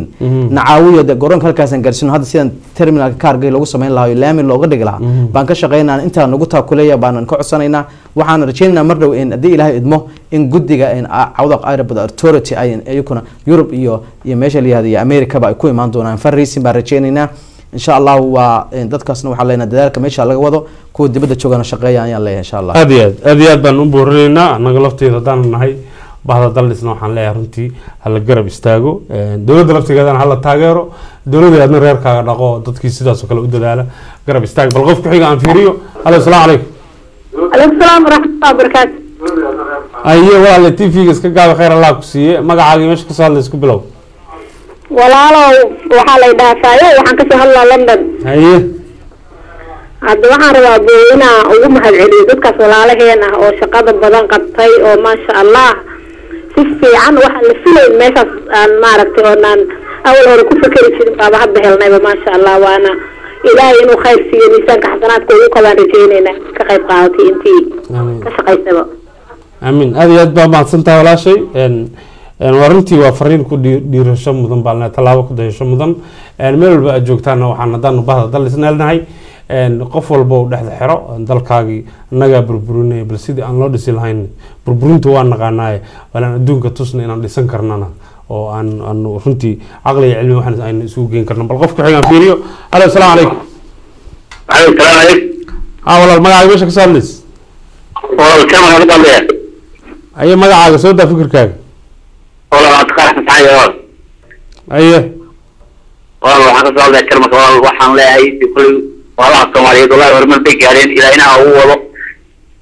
na caawiyo. De garoonka halkaasaan gaarsiino. Hadda sidaan terminalka kaarga lagu samayn lahaa oo laami looga dhigi lahaa baan ka shaqeynaa. Intaa nagu taakuleeya baanan ka codsanaynaa. Waxaan rajeynaynaa mar dhow in haddii Ilaahay idmo in guddiga Cawdaq Airport Authority ay iyakuna Yurub iyo meesha la yihahdo iyo Americaba ay ku imaan doonaan fundraising baan rajeynaynaa, insha Allah. Waa dadkaasna waxaa leenahay dadaalka meesha laga wado, kuwa dibadda joogana shaqeeya ayaan leeyahay, insha Allah. Aad iyo aad, aad iyo aad baan u boorinaynaa. Annaga lafteeda haddaan nahay bahda Daldhisna, waxaan leeyahay runtii hala garab istaago dowladda laftigeedana, hala taageero dowladda. Aadna reerkaaga dhaqo, dadkii sidaas oo kale u dadaala garab istaag. Bal qof ku-xiga aan fiiriyo. Halo, asalaamu calaykum. Aleykum salaam waraxmatullahi wabarakaatu. Aye walaale, TV-ga iska gaaba, khayr Allah ku siiye. Magacaaga meesha kasoo hadla isku bilow. Walaalow, waxaa lay dhahaa Faayo, waxaan kasoo hadlaa London. Hadda waxaan rabaa boo inaan ugu mahadceliyo dadkaas walaalaheen ah oo shaqada badan qabtay, oo maasha Allah si fiican waxaan la filayn meeshaas aan maaragtay oonaan awal hore ku fekeri jirin baaba hadda helnayba, maasha Allah. Waana Ilaahay inuu khayr siiyo, miisaanka xasanaadka ugu kabaan rajeyneynaa ka qayb qaadatay intii ka shaqaysaba. Amiin. Aad iyo aad baa mahadsan tahay walaashay. Waa runtii waa fariin ku dhiirasho mudan baa leenahay, tallaabo ku dayasho mudan. Meel walba aad joogtaana, waxaan haddaanu bahda Daldhisneelnahay, qof walba uu dhexda xero dalkaagii annagaa burburinaya, bal sidii aan loo dhisi lahayn. Burburinta waa naqaanaaye, walaan adduunka tusna inaan dhisan karnana oo aan runtii caqli iyo cilmi waxaan aynu isugu geyn karno. Bal qof ku xigaan fiiriyo. Alo, asalaamu calaykum. Aleykum salaam calaykum. Ha walaal, magacaaga, meesha kasoo hadlays? Walaal, kaman ka hadlaya. Aye, magacaaga soo daa, fikirkaaga. Walaal, Cabdiqaadir Xasan Saxan walaal. Walaal, waxaan ka soo hadlaya Jarmalka. Walaal, waxaan leeyahay kulli walaalaha Soomaaliyeed, wallahi horumar bay gaareen, Ilaahina ha ugu wado,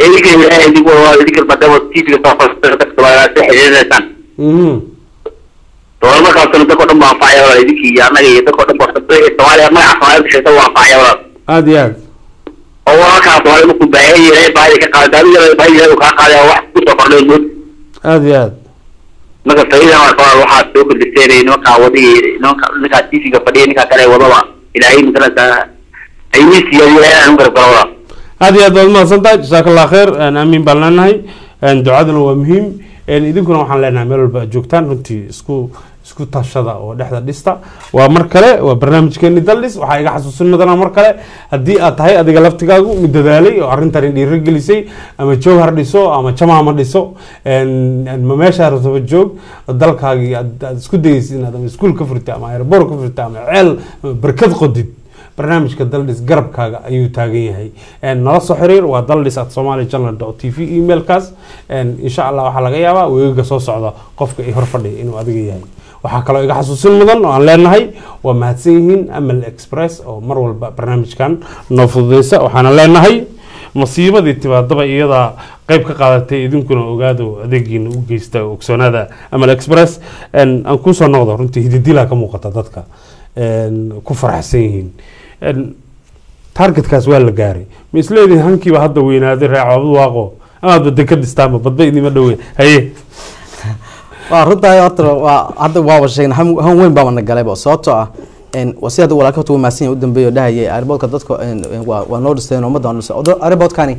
idinka Ilaahay idinku wado, idinka maadaama TV-ga soo fadhiista dadka Soomaaliyeed soo xiriirinaysaan. Horumarkaasna dadka o dhan baa anfacaya walaal, idinkii iyo annaga iyo dadka o dhan baa Soomaaliya magaca Soomaalida sheegta waa anfacaya walaal. Aada iyo aad. Oo walaalkaa Soomaalida markuu baahan yahay baahida ka qaada, adiga baahida Ilaahay uu kaa qaaday oo wax kusoo kordhay mood. Aada iyo aad. Marka faa'iidana waa walaal, waxaad soo kordhiseen nimankaa wadiga, nimanka ninkaa TV-ga fadhiya, ninkaa kale wadaba, Ilaahay masalantaa ayuu siiyay, Ilaahay aan u garab galo walaal. Aad iyo aad baad umahadsan tahay, jasaaka Allah khayr. Aamiin baan leenahay, ducaduna waa muhiim. Idinkuna waxaan leenahay meel walba aad joogtaan runtii isku tashada oo dhexda dhista. Waa mar kale, waa barnaamijkeeni Daldhis. Waxaa iga xasuusin mudana mar kale, haddii aad tahay adiga laftigaagu mid dadaalay oo arrintani dhiiro gelisay, ama Jowhar dhiso ama Jamaama dhiso, ma meeshaa rabtaba joog, dalkaagii aad isku dayeysid inaad ama iskuul ka furtay ama airport ka furtay ama ceel ama barkad qodid, barnaamijka Daldhis garabkaaga ayuu taagan yahay. Nala soo xiriir, waa daldhis@somalichannel.tv emailkaas. Insha Allah waxaa laga yaabaa weegaga soo socda qofka i hor fadhiya inuu adiga yahay. Waxaa kaloo iga xasuusin mudan oo aan leenahay waa mahadsan yihiin Amal Express oo mar walba barnaamijkan noo fududeysa. Waxaana leenahay masiibadii timaadaba iyadaa qayb ka qaadatay, idinkuna ogaado adeegiina u geysta oo ogsoonaada Amal Express. Aan kusoo noqdo, runtii hididilaa ka muuqata dadka ku faraxsan yihiin. Targetkaas waa la gaaray. Ma isleedihin hankiiba hadda weynaaday reer Cabud Waaqo amaadba deka dhistaanba badba idima dhowe? Haye. Waa runtahay, horta waa hadda waaba sheegnay, han weyn baaba na galayba, sababtoo ah waa sida hadda walaalka horta wuu mahadsan yahay u dambeeyo dhahayay airportka dadka waa noo dhisteen, ummadda waa noo dhisay. Airportkani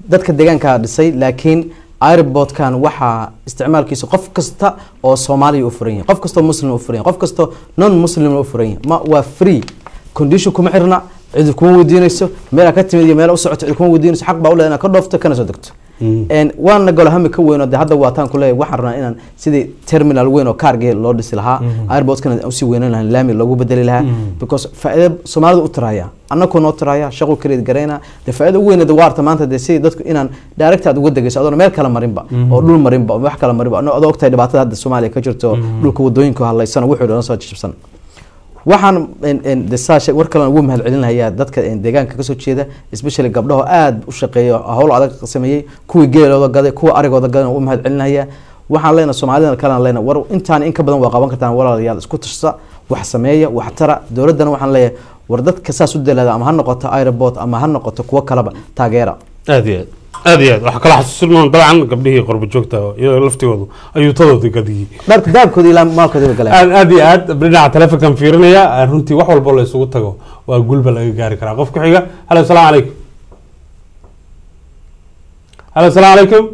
dadka deegaanka dhisay, laakiin airportkan waxaa isticmaalkiisa qof kasta oo Soomaaliya u furan yahay, qof kasta oo Muslim u furan yahay, qof kasta oo non Muslim u furan yahay. Ma waa free, condition kuma xirna, cid kuma weydiinayso meel aad ka timid iyo meel u socoto, cid kuma weydiinayso. Xaq baa u leedahay inaad ka dhoofto kana soo degto. Waana galo hami ka weyn oo de hadda waataan kuleeyahay, waxaan rabnaa inaan sidii terminal weyn oo kaargee loo dhisi lahaa airportkana usii weynan lahaa, laami loogu bedeli lahaa, because faa'iido Soomaalida u tiraya, annakoo noo tiraya, shaqo kaleed garayna. De faa'iido ugu weyn de waarta maanta de sidii dadku inaan direct aad uga degayso adoon meel kale marinba oo dhul marinba oo wax kale marinba, adoo ogtahay dhibaatada hadda Soomaaliya ka jirto, dhulka wadooyinka halaysan wuxuu dhan soo jajabsan. Waxaan de saa war kale ugu mahad celinayaa dadka deegaanka kasoo jeeda, especially gabdhaho aada u shaqeeya, howl adag sameeyey, kuwii geelooda gaday, kuwa arigooda gaday ugu mahad celinayaa. Waxaan leenahay Soomaalida kalena leenahay, war intaan in ka badan waa qaban kartaan walaalayaal, isku tashsa, wax sameeya, wax tara. Dowladdana waxaan leeyahay, war dadka saas u dalaada, ama ha noqoto airport ama ha noqoto kuwo kaleba, taageera. Aad iyo aad, aad iyo aad. Waxaa kala xasuusin mudan dabcan gabdhihii qurba joogta iyadoo laftigoodu ayuutadoodii gadiyey. Dharka daabkooda ilaa maalkooda bay galeen. Aad aad iyo aad. Dhinaca telefonkan fiirinaya, runtii wax walbo la isugu tago waa gulba laga gaari karaa. Qof ku xiga. Halo, asalaamu calaykum. Halo, asalaamu calaykum.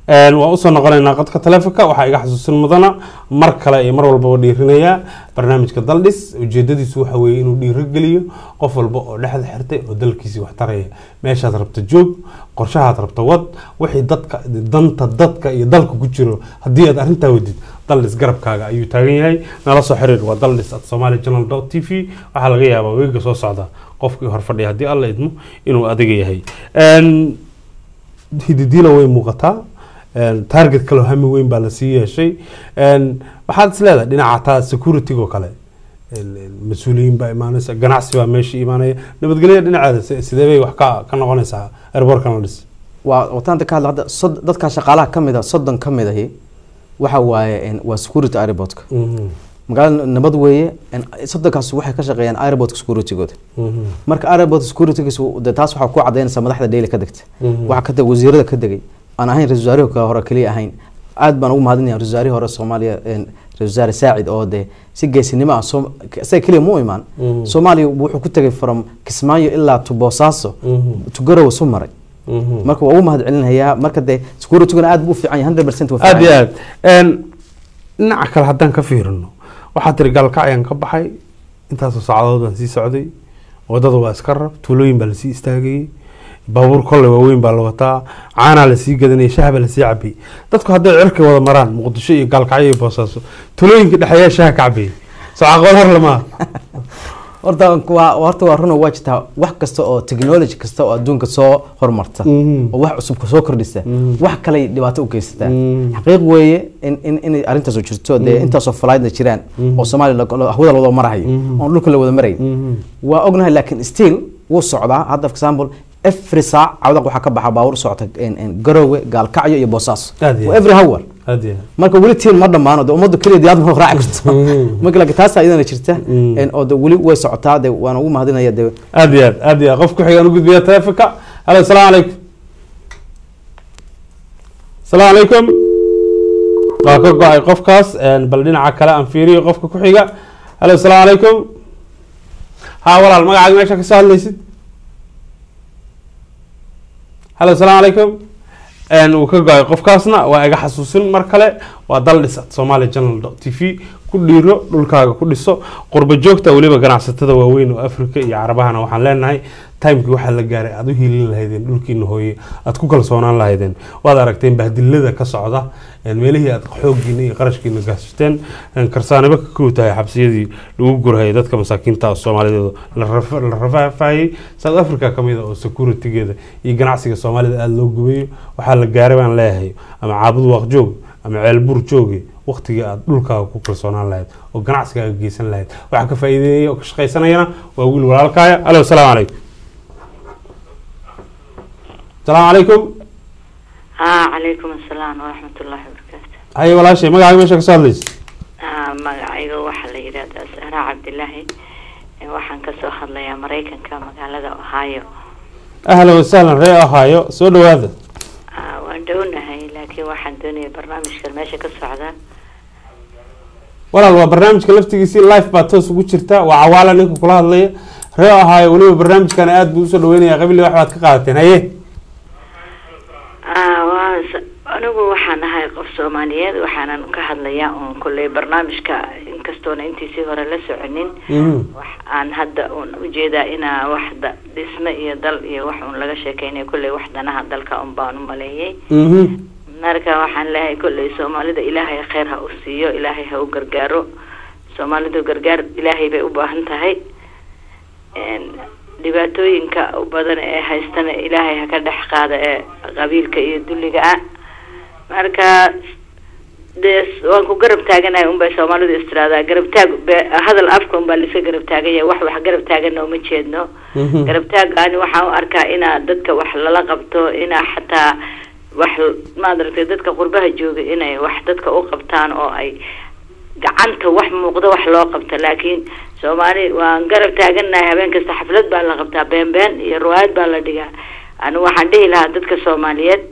Waan usoo noqonaynaa qadka telefonka. Waxaa iga xasuusin mudana mar kale iyo mar walbaba dhiirinayaa barnaamijka Daldhis. Ujeedadiisu waxa weeye inuu dhiirogeliyo qof walba oo dhexda xirtay oo dalkiisii wax taraya. Meeshaad rabta joog, qorshahaad rabta wad, wixii dadka danta dadka iyo dalka ku jiro haddii aad arrintaa wadid, Daldhis garabkaaga ayuu taagan yahay. Nala soo xiriir, waa daldhis@somalichannel.tv. Waxaa laga yaabaa weega soo socda qofkii hor fadhiya, haddii Alla idmo, inuu adiga yahay. Hididiila way muuqataa, target kaloo hami weyn baa lasii yeeshay. Waxaad is leedahay dhinaca taa security oo kale, mas-uuliyiin baa imaanaysa, ganacsi baa meesha imaanaya, nabadgelya dhinaceeda sidee bay wax ka noqonaysaa airportkan la dhis? Waa wataanta ka hadla hadda dadka shaqaalaha ka mid a, 30 ka mid ahi waxa waaye waa security airportka. Magaalada nabad weeye. 30kaas waxay ka shaqeeyaan airportka securitygooda. Marka airport securitygiis de taas waxaa ku cadaynaysaa madaxda daily ka degta, waxaa ka deg wasiirada ka degay, aan ahayn ra-iisul wasaarihii kale hore keliya ahayn. Aad baan ugu mahadinaya ra-iisul wasaarihii hore Soomaaliya, ra-iisul wasaare Saacid, oo de si geesinimo ah isaga keliya mu imaan Soomaaliya, wuxuu ku tegay from Kismaayo ilaa to Boosaaso to Garowe su maray. Marka waa ugu mahad celinayaa. Marka dee securityguna aad buu u fiican yahay, 100% waa Aad fiican iyo yahay. aad. Dhinaca kale haddaan ka fiirino, waxaa tiri Gaalkacyaan ka baxay, intaasoo saacadood baan sii socday, wadada waa iska rab, tuulooyin baa lasii istaagayey, baabuur kolley waaweyn baa la wataa, caanaa lasii gadanayay, shaah baa lasii cabiyey. Dadku hadday cirka wada maraan Muqdisho iyo Gaalkacyo iyo Boosaaso, tuulooyinka dhexeeyaa shaha ka cabiyey, soo caqabad hor lamaa? Horta waa run oo waa jirtaa. Wax kasta oo technology kasta oo adduunka soo horumarta oo wax cusub soo kordhisa, wax kaley dhibaato u geysataa. Xaqiiq weeye in inay arrintaas jirto. Dee intaasoo flightna jiraan oo Soomaaliya hawada la wada marahayo oon dhulka la wada marayn, waa ognahay, laakiin still wuu socdaa. Hadda for example every saac Cawdaq waxaa ka baxa baabuur socota Garowe, Gaalkacyo iyo Boosaaso. Aad iyo Waa every hour. Aad iyo aad. Marka weli tiin ma dhammaano, de ummaddu keliya diyaad ma raaci karto. Marka laakiin taasaa iyadana jirta oo de weli way socotaa, de waan ugu mahadinaya de. Aad iyo aad, aad iyo aad. Qof ku xigaan u gudbiya telefonka. Halo, asalaamu calaykum. Asalaamu calaykum. Waa ka go-ay qofkaas. Bal dhinaca kale aan fiiriyo qofka ku xiga. Halo, asalaamu calaykum. Ha walaal, magacaaga, meesha kasoo hadlaysid? Halo, asalaamu calaykum. Wuu ka go-ay qofkaasna. Waa iga xasuusin mar kale, waa daldhis@somalichannel.tv. Ku dhiiro, dhulkaaga ku dhiso. Qurba joogta, weliba ganacsatada waaweyn oo Africa iyo Carabahana, waxaan leenahay timekii waxaa la gaaray aad u hiilin lahaydeen dhulkiina hooye, aad ku kalsoonaan lahaydeen. Waad aragteen bahdilada ka socda meelihii aad xooggiina iyo qarashkiina gaashateen. Karsaanibo ka kow tahay xabsiyadii lagu gurhayay dadka masaakiinta ah Soomaalideed la rafaafayay, South Africa ka mid a oo securitygeeda iyo ganacsiga Soomaalida aada loo gubayo. Waxaa la gaaray baan leeyahay, ama Caabud Waaq joog ama Ceelbuur jooge, waqtigii aad dhulkaaga ku kalsoonaan lahayd oo ganacsigaaga geysan lahayd. Waxaa ka faa'iideynaya oo ka shaqaysanayana waa wiil walaalkaaya. Alo, asalaamu calaykum. Asalaamu calaykum. ها عليكم السلام ورحمة الله وبركاته. Haye walaashay, magacaaga, meesha kasoo hadlaysa? Magacayga waxaa la yidhaahdaa Sahra Cabdilaahi. Waxaan kasoo hadlayaa Maraykanka, magaalada Ohio. Ahlan wasahlan, ree Ohio, soo dhawaada. Waan dhownahay, laakiin waxaan doonaya barnaamijkan meesha ka socda. Walaal, waa barnaamijka laftigiisii, live baa toos ugu jirta. Waa Cawaala ninka kula hadlaya, ree Ohio weliba. Barnaamijkana aad buu usoo dhaweynaya. Qabili wax baad ka qaadateen, haye. Waa anigu waxaan ahay qof Soomaaliyeed, waxaanan ka hadlayaa uun kolley barnaamijka, inkastoona intiisii hore la soconin. Wax aan hadda uun ujeedaa inaa wax dhisme iyo dal iyo wax uun laga sheekeynayo, kolley wax danaha dalka un baan u maleeyay. Marka waxaan leeyahay kolley Soomaalida Ilaahay khayr ha u siiyo, Ilaahay ha u gargaaro. Soomaalidu gargaar Ilaahay bay u baahan tahay. Dhibaatooyinka u badan ee haystana Ilaahay ha ka dhex qaada ee qabiilka iyo dulliga ah. Marka Dee waan ku garab taaganahay unbay Soomaalidu istiraahdaa. Garab taag hadal afka unbaa laiska garab taagan yahay, wax garab taaganna uma jeedno. Garab taagaani waxaan u arkaa inaa dadka wax lala qabto, inaa xataa wax maad aragtay dadka qurbaha jooga inay wax dadka u qabtaan oo ay gacanta wax muuqdo wax loo qabto. Laakiin Soomaali waan garab taaganahay, habeen kasta xaflad baa la qabtaa, been been iyo riwaayad baa la dhigaa. Anigu waxaan dhihi lahaa dadka Soomaaliyeed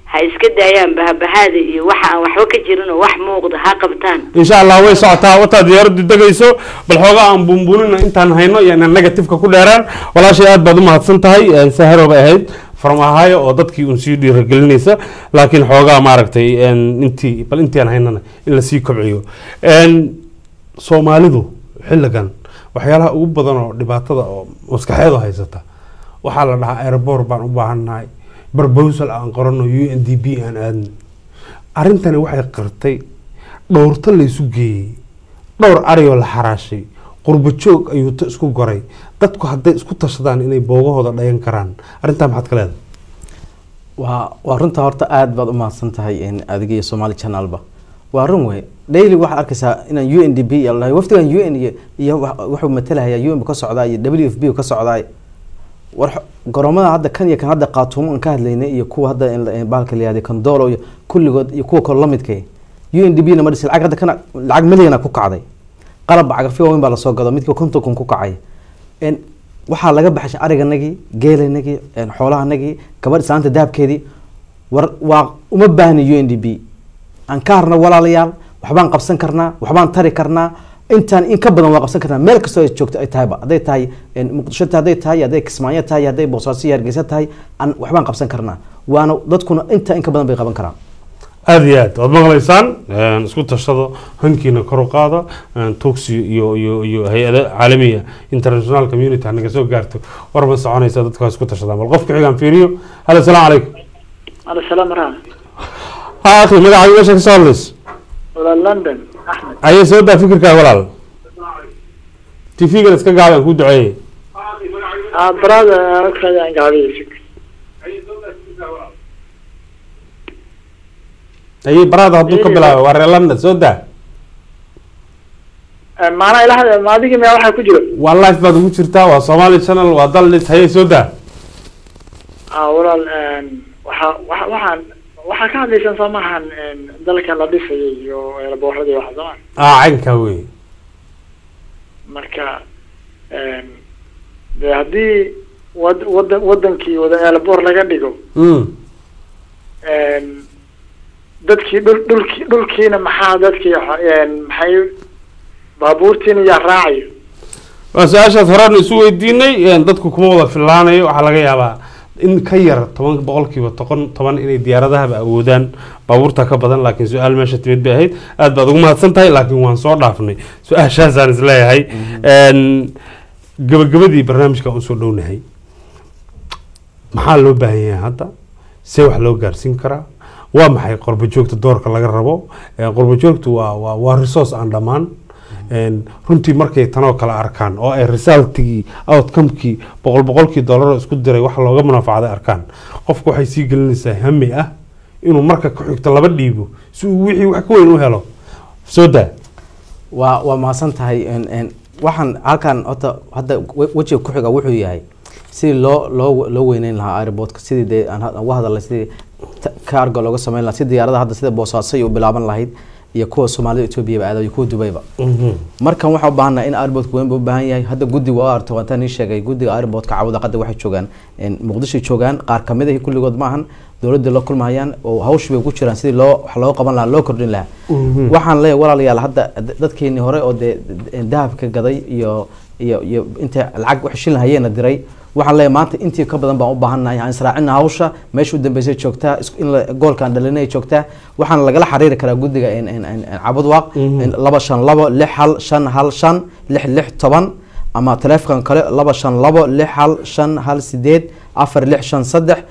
ha iska daayaan bahabahaada iyo waxa aan waxba ka jirin oo wax muuqda ha qabtaan. Insha Allah way socotaa, wataa diyaaraddu degayso. Bal xoogaa aan buunbuunina intaan hayno iyo inaan negativeka ku dheeraan. Walaashay, aad baad u mahadsan tahay. Saharo bay ahayd from Ohio oo dadkii un sii dhiirigelinaysa, laakiin xoogaa maaragtay intii bal intii aan haynana in lasii kobciyo. Soomaalidu xilligan waxyaalaha ugu badan oo dhibaatada oo maskaxeedu haysata waxaa la dhahaa airport baan u baahannahay, proposal aan qorano, UNDP aan aadno. Arrintani waxay qirtay dhowrto laysu geeyey, dhowr ariyoo la xaraashay, qurbo joog ayuu ta isku goray. Dadku hadday isku tashadaan inay boogahooda dhayan karaan. Arrintaa maxaad ka leedahay? Waa runta. Horta aad baad u mahadsan tahay adiga iyo Somali Channelba. Waa run wey, daily waxaad arkaysaa inaan UNDP iyo la dhahay wafdigan UN iyo wuxuu matalahayaa UN ka socdaa iyo WFP ka socdaa. War garoomada hadda kan iyo kan hadda Qaatumo aan ka hadlaynay iyo kuwa hadda bahalka la yihahdo Kandolo iyo kulligood iyo kuwa kaloo lamidka, UNDP na ma dhisin. Lacag hadda kana lacag milyana ku kacday, qalab cagafyo waaweyn baa lasoo gado, midka 50,000 ku kacay. Waxaa laga baxshay ariganagii, geelanagii, xoolahanagii, gabadh islaanta dahabkeedii. War waa uma baahni UNDP, aan ka harna walaalayaal. Waxbaan qabsan karnaa, waxbaan tari karnaa, intaan in ka badan waa qabsan karnaa. Meel kastoo ay joogto ay tahayba, hadday tahay Muqdisho tahay, hadday tahay, hadday Kismaayo tahay, hadday Boosaaso iyo Hargeysa tahay, aan waxbaan qabsan karnaa, waana dadkuna intaa in ka badan bay qaban karaan. Aada iyo aad waad maqlaysaan. Isku tashado, hankiina kor u qaada. Tuugsi iyo hay-ada caalamiya, international community hanaga soo gaarto, war ma soconaysa. Dadka waa isku tashadaan. Bal qofka xigaan fiiriyo. Halo, asalaamu calaykum. Ala salaam waraxma. Ha akhi, magacaaga, meesha ka soo hadlayso? Walaal, London, Axmed. Ayay soo daa fikirkaaga walaal. TV-gan iska gaabaan kuu duceeyey. Ah brother, agtaada aan gaabiyey. Ayay baraada hadduu ka bilaabay waa reer London. Soo daa. Maanaa ilaha ma adigii mea waxaa ku jiro? Waa live baad ugu jirtaa, waa Somali Channel, waa Daldhis. Hayay, soo daa. Ah walaal, waxa waxa waxaan waxaa ka hadlaysaan soo maahan dalka la dhisayay iyo airportada iyo waxa, soo maa? Ah, caynkaa wey. Marka de haddii wad wadan wadankii wada airport laga dhigo, dadkii dhul dhulki dhulkiina maxaa dadkii maxay baabuurtiina yaa raacayo? Waa su-aashaas horaan isu weydiinay. Dadku kuma wada filaanayo. Waxaa laga yaabaa in ka yar 10%, 10 inay diyaaradahaba awoodaan, baabuurta ka badan. Laakiin su-aal meesha timid bay ahayd. Aad baad ugu mahadsan tahay, laakiin waan soo dhaafnay su-aashaasaan isleeyahay. Gabagabadii barnaamijka usoo dhownahay. Maxaa loo baahan yahay hadda? See wax loo gaarsiin karaa? Waa maxay qurbo joogta doorka laga rabo? Qurbo joogtu waa resource aan dhammaan. Runtii markay tanoo kale arkaan oo ay resultigii, outcomekii, boqolkii dollar oo isku diray wax looga munaafacday arkaan, qofku waxay sii gelinaysaa hami ah inuu marka ku xigto laba dhiibo si uu wixii wax ka weyn u helo. Soo daa. Waa mahadsan tahay. Waxaan halkan horta hadda wejiga ku xiga wuxuu yahay sidii loo weyneyn lahaa airportka, sidii dee aan uga hadalnay, sidii cargo looga sameyn lahaa, sidii diyaaradaha hadda sida Boosaaso iyo u bilaaban lahayd iyo kuwa Soomaalida Etoobiya aado iyo kuwa Dubayba. Markan waxaa u baahannahay in airportka weyn buu u baahan yahay. Hadda guddiga waa aragtay, waantaan ii sheegay, guddiga airportka cawda qadda waxay joogaan Muqdisho joogaan qaar kamid ah, kulligood ma ahan. Dowladda la kulmahayaan oo hawsh bay ku jiraan sidii loo wax loo qaban lahaa, loo kordhin lahaa. Waxaan leeyahay walaalayaal, hadda dadkeenii hore oo dee dahabka gaday iyo intay lacag wax shilin hayeena diray, waxaan leeyahay maanta intii ka badan baan u baahannahay. Aan israacina hawsha meesha u dambeysay joogtaa, in goolkaan dhalinay joogtaa. Waxaana lagala xiriiri karaa guddiga Cabudwaaq 252615156610 ama taleefonkan kale 252615184653,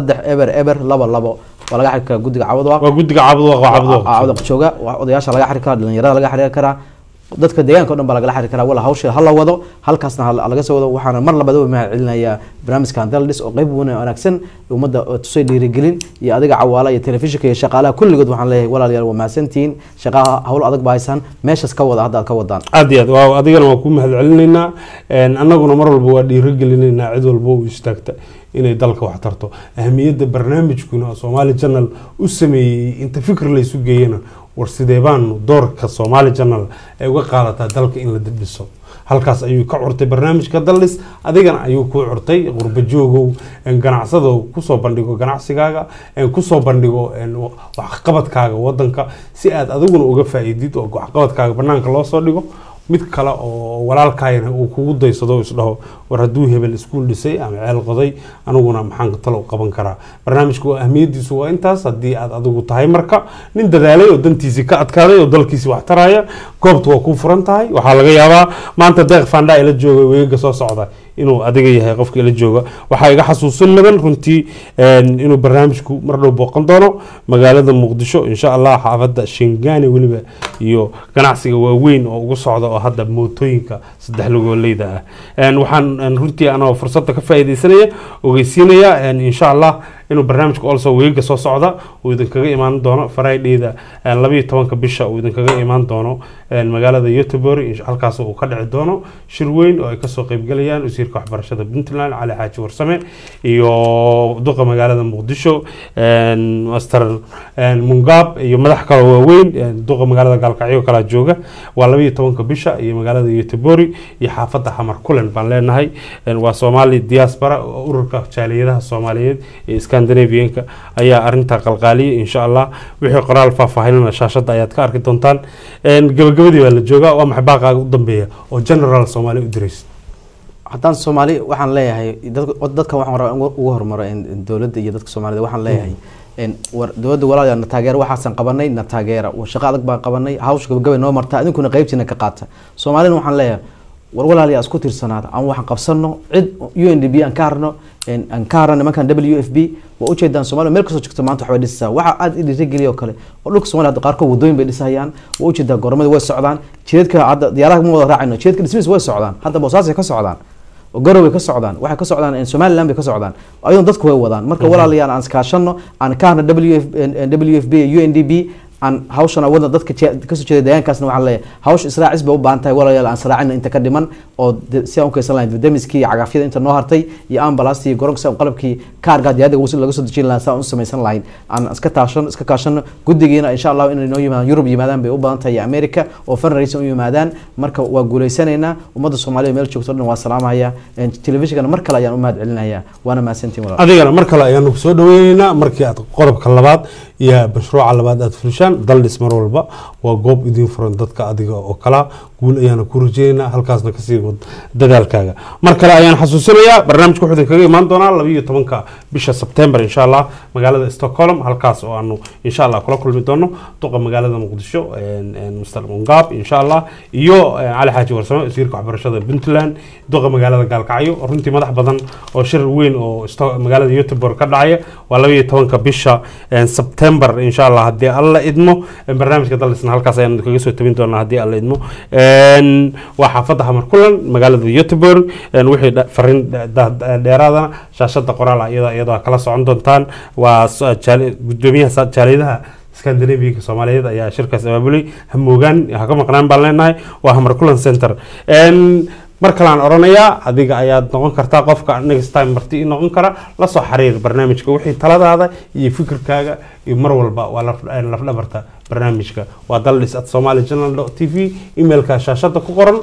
252615530022. Waa laga xiri karaa guddiga Cabudwaaq. Waa guddiga Cabudwaaq, waa Cabudwaaq. Cabudwaaq jooga. Waa odayaasha laga xiri karaa, dhalinyarada laga xiriiri karaa. Dadka deegaanka o dhan baa lagala xiriir karaa. Wala hawsha hala wado, halkaasna laga soo wado. Waxaana mar labaad u mahad celinayaa barnaamijkan Daldhis oo qayb weyn oo wanaagsan ummadda tusay, dhiirigelin iyo adiga Cawaala iyo telefishinka iyo shaqaalaha kulligood. Waxaan leeyahay walaalayaal, waa mahadsantihiin, shaqaha hawl adag baa haysaan, meeshaas ka wada hadda aad ka wadaan. Aad iyo aad waa adigana waa ku mahad celinaynaa. Annaguna mar walba waa dhiirigelinaynaa cid walba u istaagta inay dalka wax tarto. Ahamiyadda barnaamijkuna Somali Channel u sameeyey inta fikir laysu geeyana, war sidee baanu doorka Somali Channel ay uga qaadataa dalka in la dhiso, halkaas ayuu ka curtay barnaamijka Daldhis. Adigana ayuu ku curtay. Qurba joogow, ganacsadow, kusoo bandhigo ganacsigaaga, kusoo bandhigo waxqabadkaaga wadanka si aad adiguna uga faa'iidid oo waxqabadkaaga banaanka loo soo dhigo, mid kale oo walaalkaayna uu kugu daysado, isdhaho war hadduu hebel iskuul dhisay ama ceel qoday, aniguna maxaan talo qaban karaa? Barnaamijku waa ahmiyadiisu waa intaas. Haddii aad adigu tahay marka nin dadaalay oo dantiisii ka adkaaday oo dalkiisi wax taraya, goobta waa kuu furan tahay. Waxaa laga yaabaa maanta Deeq Fandha ila jooga, weegaga soo socda inuu adiga yahay qofka ila jooga. Waxaa iga xasuusin mudan runtii inuu barnaamijku mar dhow booqan doono magaalada Muqdisho, insha Allah, xaafadda Shingani weliba, iyo ganacsiga waaweyn oo ugu socda oo hadda mootooyinka saddex lugooleyda ah. Waxaan runtii anoo fursadda ka faa'iidaysanaya ogeysiinaya, insha Allah, inuu barnaamijku also weega soo socda uu idinkaga imaan doono Fridayda 12-ka bisha, uu idinkaga imaan doono magaalada Göteborg, halkaas uu ka dhici doono shir weyn oo ay kasoo qaybgalayaan wasiirka waxbarashada Puntland Cali Xaaji Warsame iyo duqa magaalada Muqdisho Master Mungaab iyo madax kale waaweyn. Duqa magaalada Gaalkacyo kalaa jooga. Waa 12-ka bisha iyo magaalada Göteborg iyo xaafadda Xamar Kulen baan leenahay. Waa Somali Diaspora, ururka jaaliyadaha Soomaaliyeed ee Scandinavianka ayaa arintaa qalqaaliyay. Insha Allah wixii qoraal faahfaahinana shaashada ayaad ka arki doontaan. Gabagabadii baa la joogaa. Waa maxay baaqaaga u dambeeya oo general Soomaali u diraysa? Haddaan Soomaali waxaan leeyahay dadka waxaan rabaa in ugu horumaro dowladda iyo dadka Soomaalida. Waxaan leeyahay war dowladda, walaalayaal, na taageera, waxaasan qabanay na taageera, shaqo adag baan qabanay, hawsha gabagabay noo martaa, idinkuna qaybtiina ka qaata. Soomaalina waxaan leeyahay war walaalayaal, isku tiirsanaada, aan waxaan qabsano, cid UNDP aan ka harno, aan ka harno nimankan WFP. Waa ujeedaan Soomaaliya meel kastoo joogto maanta waxbay dhisaysaa. Waxa aad i dhiirigeliya oo kale oo dhulka Soomaaliya hadda qaarkood waddooyin bay dhisayaan. Waa ujeedaa goromada way socdaan, jidadka hadda diyaaraha ma wada raacayno, jidadka dhismihiisa way socdaan hadda, Bosaasay ka socdaan, Garow bay ka socdaan, waxay ka socdaan Somaliland bay ka socdaan, ayadoon dadku way wadaan. Marka walaalayaal, aan iskaashano, aan ka harno WFP, UNDP, aan hawshan awadna. Dadka kasoo jeeda deegaankaasna waxaan leeyahay hawsha israacis bay u baahan tahay. Walaalayaal, aan israacina inta ka dhiman oo si aan u kaysan lahayn damiskii iyo cagaafyada inta noo hartay iyo ambalaastii iyo garoonka, si aan qalabkii kaarga diyaarada laga soo dejin lahaa si aan u samaysan lahayn, aan iska taashano, iska kaashano. Guddigiina insha Allah inay noo yimaadaan, Yurub yimaadaan bay u badan tahay iyo America oo fundraising u yimaadaan. Marka waa guuleysanaynaa. Ummadda Soomaaliya meel joogto dhan waa salaamaya. Telefishinkana mar kale ayaan u mahad celinayaa, waana mahadsantihin walaal. Adigana mar kale ayaanu soo dhaweyneynaa markii aad qodobka labaad iyo mashruuca labaad aad fulishaan. Daldhis mar walba waa goob idiin furan dadka adiga oo kala guul ayaana ku rajeyneynaa, halkaasna kasii wad dadaalkaaga. Mar kale ayaan xasuusinayaa barnaamijka wuxuu idinkaga imaan doonaa 12-ka bisha Sebtembar, insha Allah, magaalada Stockholm, halkaas oo aanu insha Allah kula kulmi doono duqa magaalada Muqdisho Mr Mungaab, insha Allah, iyo Cali Xaaji Warsame, wasiirka waxbarashada Puntland, duqa magaalada Gaalkacyo, runtii madax badan oo shir weyn oo magaalada Göteborg ka dhacaya. Waa 12-ka bisha Sebtembar, insha Allah, haddii Alla idmo. Barnaamijka Daldhisna halkaas ayaan kaga soo tabin doonaa haddii Alla idmo. Waa xaafadda Hamar Kulan, magaalada Göteborg. Wixii fariin dheeraadana shaashada qoraal iyadoo kala socon doontaan. Waa gudoomiyaha jaaliyadaha Scandinavianka Soomaaliyeed ayaa shirkaas abaabulay. Ha moogaan, ha ka maqnaan baan leenahay. Waa Hamar Kulan Center. Mar kale aan oranayaa, adiga ayaad noqon kartaa qofka next time marti ii noqon kara. La soo xiriir barnaamijka wixii taladaada iyo fikirkaaga iyo mar walba waa lafdhabarta barnaamijka. Waa daldhis@somalichannel.tv, emailka shaashada ku qoran.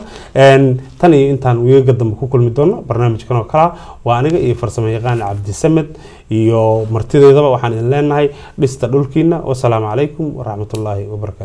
Tan iyo intaan wiigaga dambe ku kulmi doono barnaamijkan oo kalaa, waa aniga iyo farsamo yaqaan Cabdisamed iyo martideedaba waxaan idin leenahay dhista dhulkiina. Wasalaamu calaykum waraxmatullaahi wabarakatu.